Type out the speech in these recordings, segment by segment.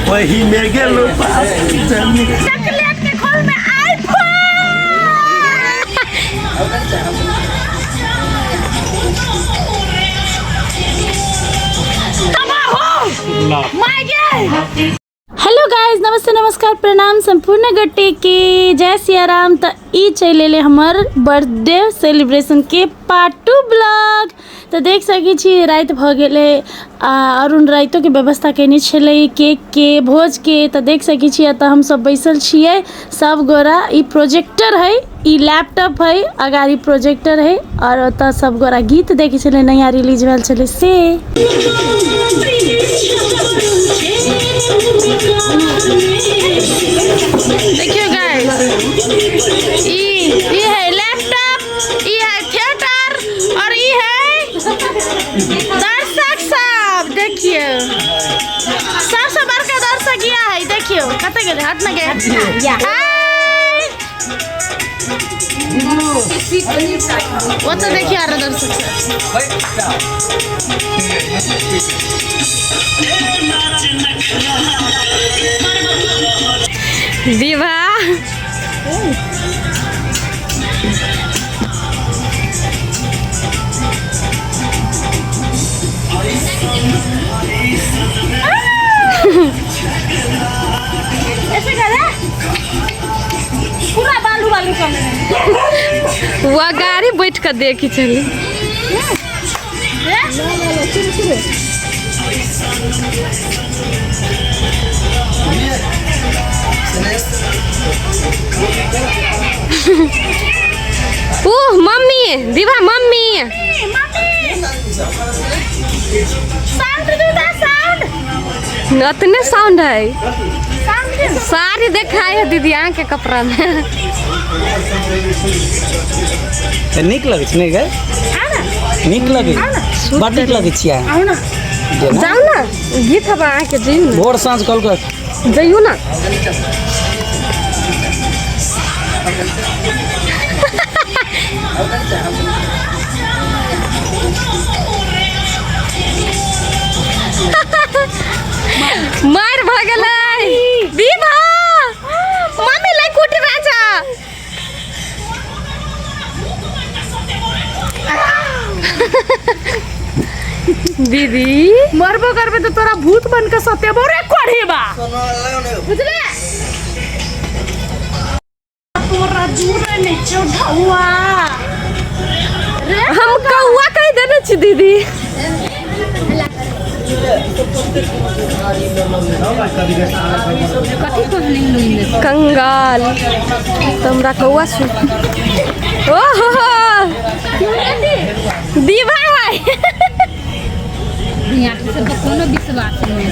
वही में गेलो पास। चॉकलेट के खोल में आईफोन। तबाह हो my गे। हेलो गाइस, नमस्ते, नमस्कार, प्रणाम संपूर्ण गोटे के, जय सियाराम। तो ई चलि एलै हमर बर्थडे सेलिब्रेशन के पार्ट 2 ब्लॉग। तो देख सकै छी राति भऽ गेलै आ अरुण रातिोके व्यवस्था केने छलै केक के, भोज के। तो देख सकै छी एतऽ हमसब बैसल छियै सब गोरा। ई प्रोजेक्टर है, ई लैपटॉप है, अगाड़ी प्रोजेक्टर है और ओतऽ सब गोरा गीत देखै छलै, नया रिलीज भेल छलै से। देखियो गाइस, ई है लैपटॉप, ई है थिएटर और ई है दर्शक सब। देखियो सबसे बड़का दर्शक यह है। देखियो कतऽ गेलै, हट ना गे। हाय, वो तो देखियो आरो दर्शक सब। विवाह ऐसे करे पूरा बालू बालू कर। वह गाड़ी बैठ कर देखी चली। ओह मम्मी, दिवा मम्मी, साउंड दू दा, साउंड अतने साउंड है। साड़ी देखाए है दीदी अहाँ के कपड़ा में। नीक लगै छै ने गे? नीक लगै, बड नीक लगै छियै। जाउ ना गीत हब अहाँ के, जइयौ ना। भोर साँझ कल कर जइयौ ना। मार भऽ गेलै विभा। मम्मी लै कुटी राजा। दीदी मरबो करबे तो तोरा भूत बन के सतेबो रे कोढ़ेबा, बुझले? तोरा जुरे नहीं चढ़ौआ रे। हम कौआ कहि देने छी दीदी। कंगाल तो हमरा कौआ सुन। ओहो दीवा भाई, कोनो विश्वास नहीं।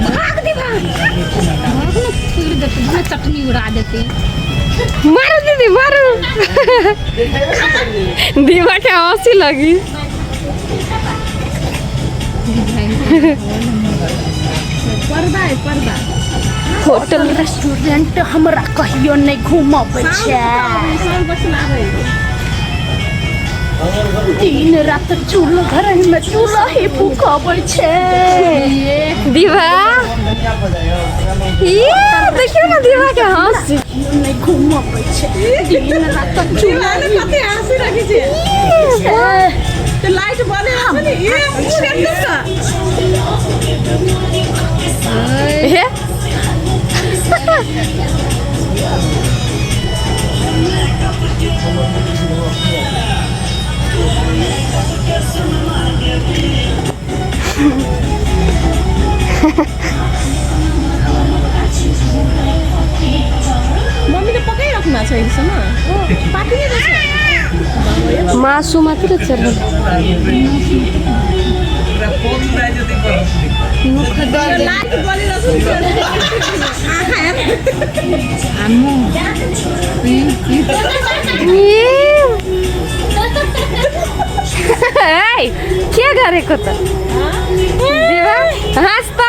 भाग दीवा, भाग ना, फिर देते चटनी उड़ा देते। मारू दीदी मारू, दीवा के हंसी लगी। पर्दा है, पर्दा। होटल रेस्टोरेंट हमरा कहियो नहीं घुमाबै छै। दिन रात चूल्हा घर में चूल्हा ही फूकाबै छै। दीवा ये देखियो ना, दीवा के हंसी। नहीं घुमाबै छै, दिन रात चूल्हा कते हंसी रखै छै। लाइट बने छै ये मुंह देखते ना। हे मम्मी के पकाइ रखना छै ना, पाकि नै छै। मासु मात्र चढ़ल। लाइट बने रखुन। ए के गरेको त देवा? हाँस त।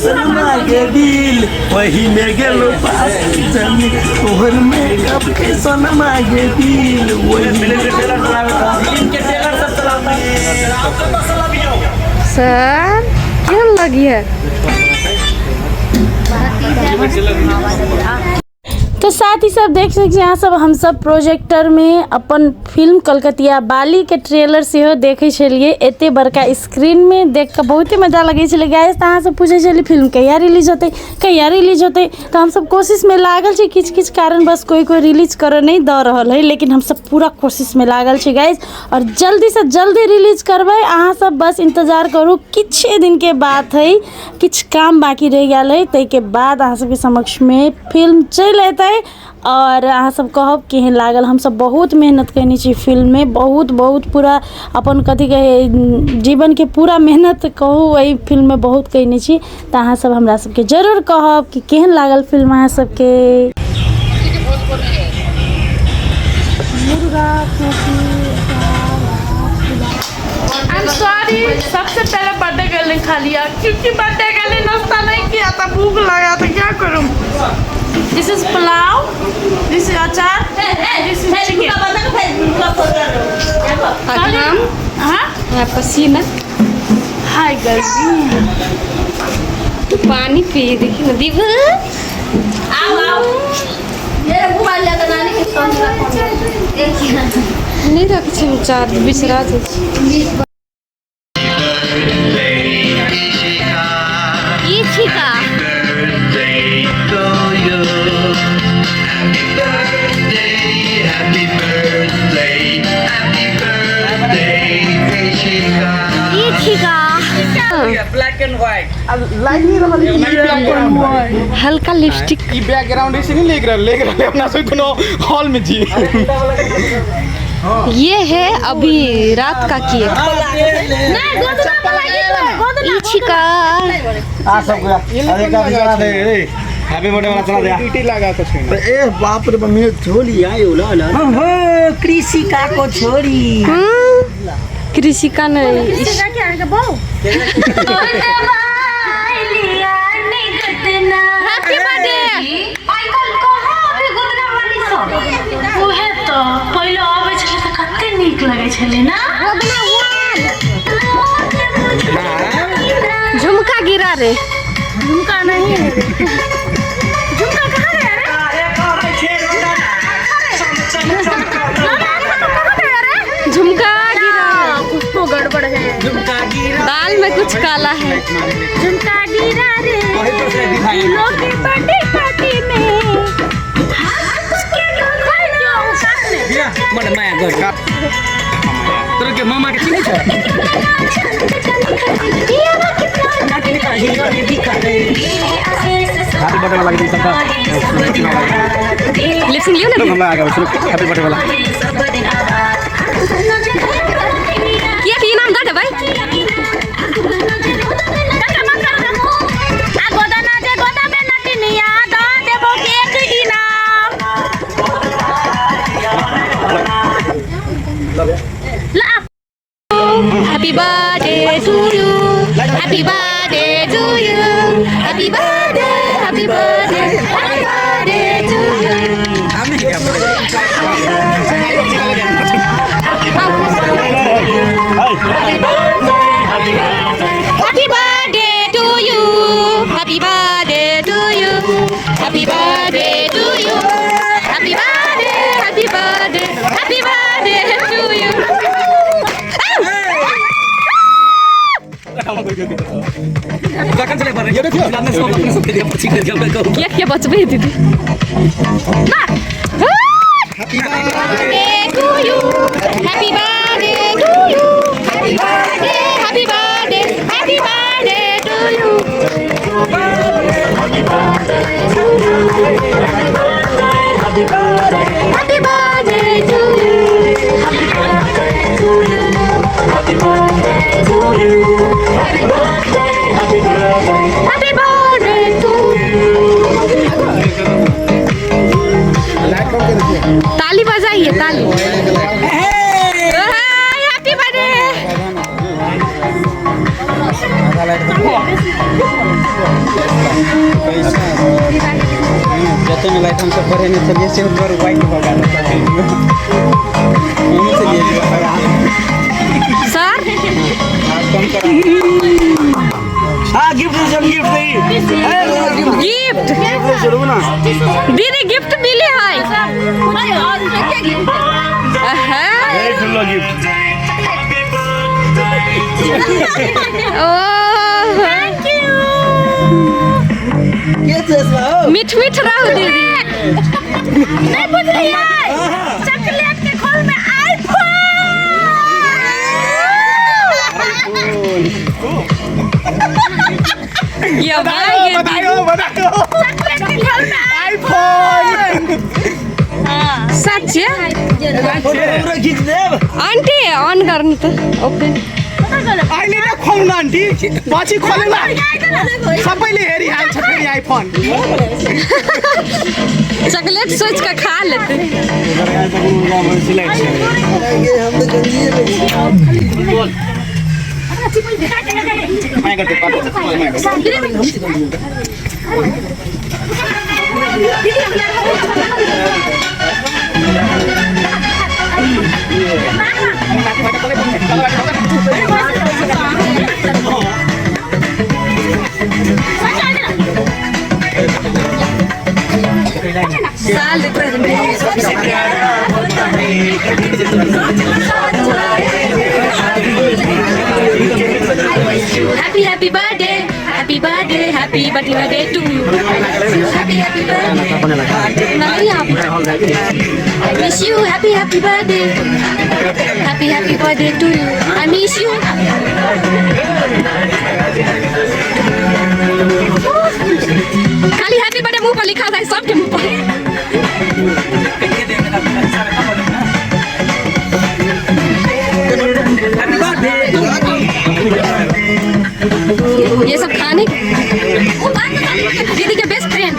सोनमा के दिल वही में गेलो पास तोहर मेकअप के सोनमा के दिल वही में सर केहन लगी है? तो साथ ही सब देख सकै छी अहाँ सब, हमसब प्रोजेक्टर में अपन फिल्म कलकतिया बाली के ट्रेलर सेहो देखै छलियै। एते बड़का स्क्रीन में देख कऽ बहुते मजा लगै छलै गाइस। तऽ अहाँ सब पूछै छलियै फिल्म कहिया रिलीज होतै, कहिया रिलीज होतै, तऽ हमसब कोशिश में लागल छी। किछु किछु कारणवश कोइ कोइ रिलीज करऽ नहि दऽ रहल है, लेकिन हमसब पूरा कोशिश में लागल छी गाइस और जल्दीसँ जल्दी रिलीज करबै। अहाँ सब बस इंतजार करू, किछे दिनके बात है, किछु काम बाँकी रहि गेल है, ताहिके बाद अहाँ सबके समक्षमे फिल्म चलि एतै आओर अहाँ सब कहब केहन लागल। हमसब बहुत मेहनत कयने छी फिल्ममे, बहुत बहुत पूरा अपन कथी कहै जीवनके पूरा मेहनत कहू एहि फिल्ममे बहुत कयने छी। तऽ अहाँ सब हमरा सबके जरूर कहब कि केहन लागल फिल्म अहाँ सबके। I am sorry, सबसे पहले बर्थडे गर्ल ने खा लिया क्योंकि बर्थडे गर्ल ने नाश्ता नहीं किया था, भूख लगा था, क्या करूं। This is pulao, this is achar, this is chicken. घाम। हाँ। हाँ, पसीना। हाय गर्मी। पानी पी देखी ना दीप। नहीं रख छी चार्ज, बिसरा जाइ छी। ई छिका। Birthday to you. Happy birthday, happy birthday, happy birthday, Rishika. ई छिका। Black and white. हल्का लिपस्टिक। ई बैकग्राउंड ऐसे नहीं लेक रहल, लेक रहल अपना सब कोनो हॉल में छी। ये है अभी रात का केक। ई छिका। आ सब गया, अरे का चला दे रे, हैप्पी बर्थडे वाला चला दे। ड्यूटी लगा के छै। ए बाप रे, मम्मी झोली आयो ला ला हो कृषिका को छोड़ी। कृषिका नहीं। Happy birthday. उहे तऽ पहिले अबै छलै तऽ कते नीक लगै छलै ना। झुमका गिरा रे। झुमका नहीं है, झुमका कहाँ गया रे? झुमका गिरा रे। कुछ तो गड़बड़ है। झुमका गिरा। दाल में कुछ काला है। झुमका गिरा रे दिलों की बर्थडे पार्टी में। बड़ माया कर तोर के मामा के चिन्है छ। हैप्पी बर्थडे वाला गीत सबका। लिपसिंग लियो ना। हमरा आगे सुनो, हैप्पी बर्थडे वाला। किया के इनाम दऽ देबै। आ गोदना जे गोदबे नटिनिया दऽ देबो केक इनाम। ला। Happy birthday to you. Happy birthday to you. Happy birthday, happy birthday, happy birthday to you. Happy birthday to you. Happy birthday to you. Happy birthday to you. Happy birthday, happy birthday, happy birthday to you. कखन चले पर देखियो अपने सब अपने सब के पछि कर के कहू। किया किया बचबै दीदी। Happy birthday to you. Happy birthday to you. Happy birthday, happy birthday, happy birthday to you. Happy birthday to you. Happy birthday to you. ताली बजाइए ताली। Happy birthday. जते में लाइट हम सब बढ़ेने चलिए से ऊपर वाइट हो गया हम चलिए सर कम करो। हां गिफ्ट सब गिफ्ट दई गिफ्ट चलो ना दीदी गिफ्ट मिले है। एक लो गिफ्ट। ओ thank you. के चश्मा हो मीठ मीठ रहो दीदी। नहीं बुझ रही है चॉकलेट के खोल में आईफोन। ये भाई बताओ बताओ चॉकलेट के खोल में आईफोन। हां सच है पूरा खींच देब आंटी ऑन करनी तो ओके अहिले नै खोल्नु आन्टी पछि खोल्नु सबैले हेरिहाल्छ फेरि आईफोन। चॉकलेट सोच के खा लेते। Happy happy birthday, happy birthday, happy birthday to you. Happy happy birthday. नहीं आप। I miss you. Happy happy birthday. Happy happy birthday to you. I miss you. खाली हैप्पी बर्थडे मुंह पर लिखा था सबके मुंह पर। ये सब खाने दीदी के बेस्ट फ्रेंड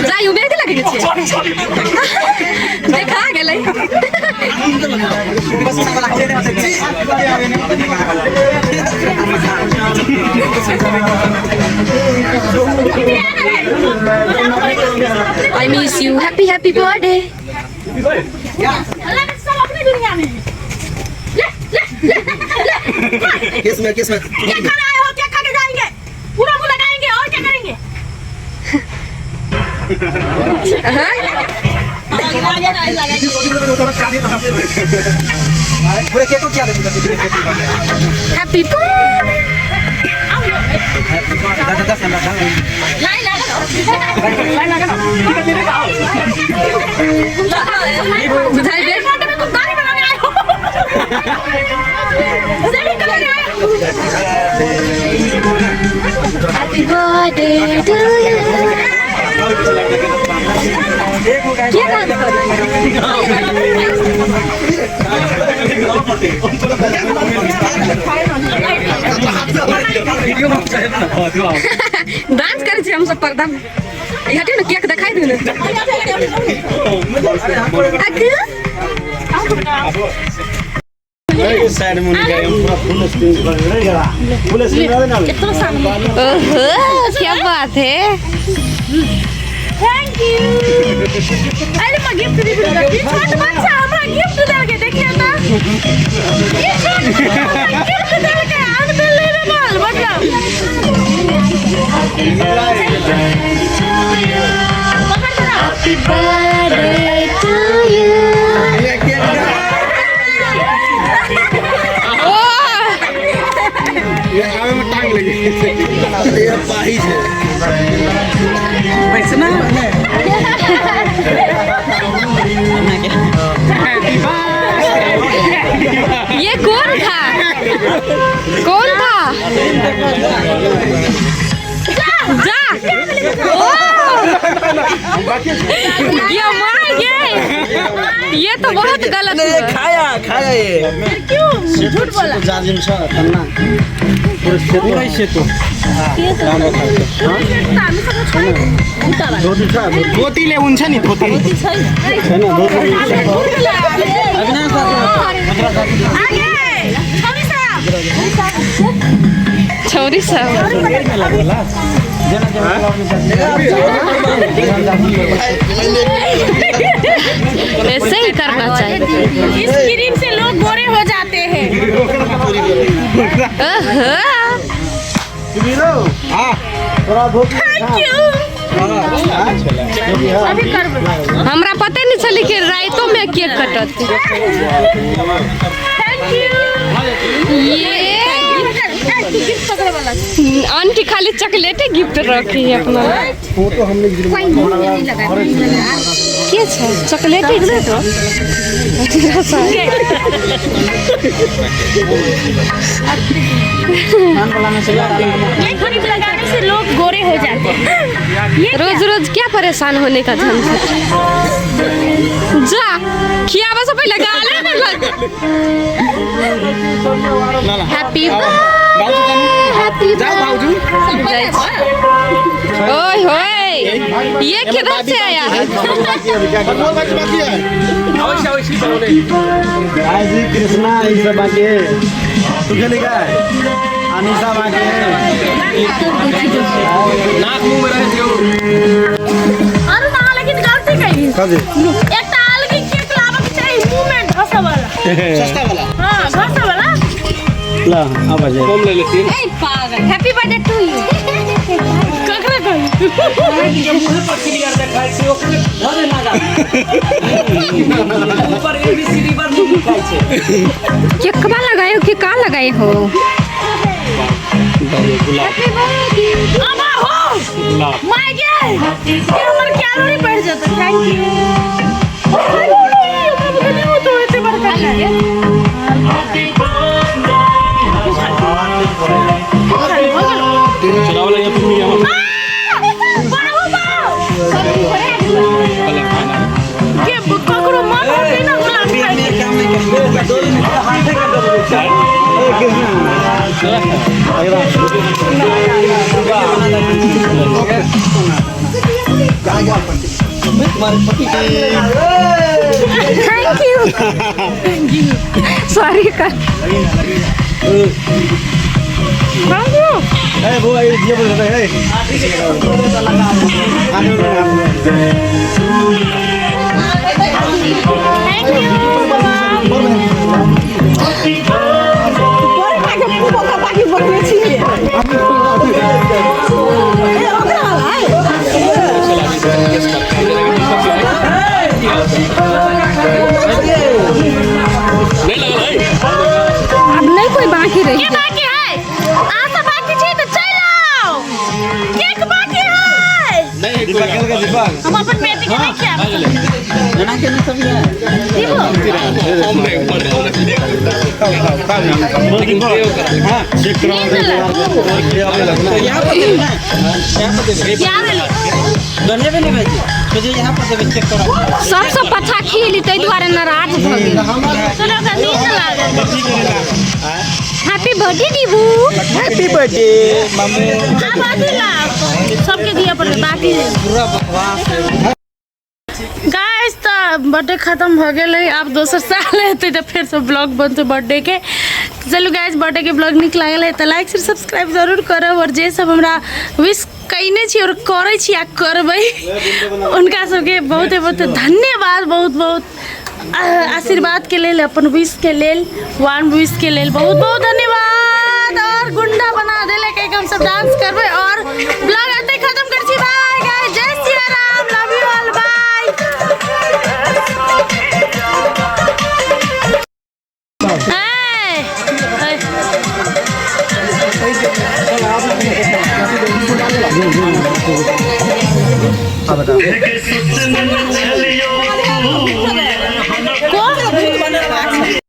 जाई उबेर लगे देखा गेलै। I miss you. Happy happy birthday. सब अपनी दुनिया में ले ले ले ले किसमें किसमें क्या खाने आए हो क्या खा के जाएंगे? पूरा मुंह लगाएंगे और क्या करेंगे? पूरा केक क्या दे हैप्पी बुझाई दे। Happy birthday to you. क्या डांस कर रहे डांस करे छी हम सब पर्दा में। हटियो ना केक दिखाई दू ना। साइड में गए पूरा फुल स्क्रीन पर रहेगा फुल स्क्रीन ना। ओहो क्या बात है। Thank you. अरे मैं गिफ्ट दे दूंगा। ये छोट बच्चा हमरा गिफ्ट दे के देखिए ना। ये छोट बच्चा गिफ्ट दे के अनबिलीवेबल मतलब। Happy birthday to you. ये आवे में टांग लगी ये पाही है पैसा ना। ये कौन था? कौन था? जा ओ ये मार ये तो बहुत गलत है। खाया खाया ये क्यों झूठ बोला? जाजिम छ तन्ना पूरा सेतो धोतीले हुन्छ नि धोती छैन धोती अविनाश। छौरी सब। ऐसे ही करना चाहिए। इस क्रीम से लोग गोरे हो जाते हैं। Thank you. हमरा पते नहीं चली कि रातों में केक कटत। Thank you. ये आंटी खाली चॉकलेट गिफ्ट रखी है अपना। के छै चॉकलेट ही छै। ये क्रीम लगाने से लोग गोरे हो जाते हैं। रोज रोज क्या परेशान होने का झंझट। जा खियाबा से पहले गाले में लग। Happy happy birthday. ओए होए ये किधर से आया है? कृष्णा ये सब बाकी है। तुझे लिखा है अनिशा बाकी है। नाक मुंह में रहे दियो। अरे ना लेकिन गलती कइली। एकटा अलगी केक लाबक चाही मुंह में घसा वाला। सस्ता वाला। हां घसा वाला। ला अब आ जाए। कम ले लेती। ए पागल हैप्पी बर्थडे टू you. ककरा कही? के मुंह पर क्लियर देखाय छै ओकरे धरे लगा। ऊपर एबीसीडी पर नहीं लिखाय छै। केकवा लगाए हो कि का लगाए हो? अब हो my गे ये हमर कैलोरी बढ़ जाता। Thank you. हमरा नहीं होतो एते बड़का है। चलाओ लगे तुम यहाँ के ककरो मन होतै ना गुलाब खाइ के। Thank you. Sorry कर। Thank you. ए बुआ ये दिया बोल रहा है। Thank you बाबा। अब नहीं कोई बाकी रही। के बाकी है? आ सब बाकी छै त चल आओ। केक बाकी है। दीपक का दीपक हम अपन बेटी के नहीं खाएब। सबसँ पछा खिएली ताहि दुआरे नाराज भऽ गेल। चलो ओकरा नींद लागल। Happy birthday Dibu. Happy birthday mummy. आब अथी लाओ सबके दिया पड़े बाकी। गाइस त बर्थडे खत्म भ गेलै। आब दोसर साल हेतै तऽ फेरसँ ब्लॉग बनतै बर्थडे के। चलू गाइस बर्थडे के ब्लॉग नीक लागल है तऽ लाइक शेयर सब्सक्राइब जरूर करब। और जे सब हमरा विश कयने छी और करै छी आ करबै उनका सबके बहुत बहुत धन्यवाद। बहुत बहुत आशीर्वाद के लेल, अपन विश के लेल, वन विश के लेल बहुत बहुत धन्यवाद। और गुंडा बना देले के हम सब डांस करबै और ब्लॉग एते खत्म कर छी। बाय गाइस, जय Siya Ram, love you all, bye.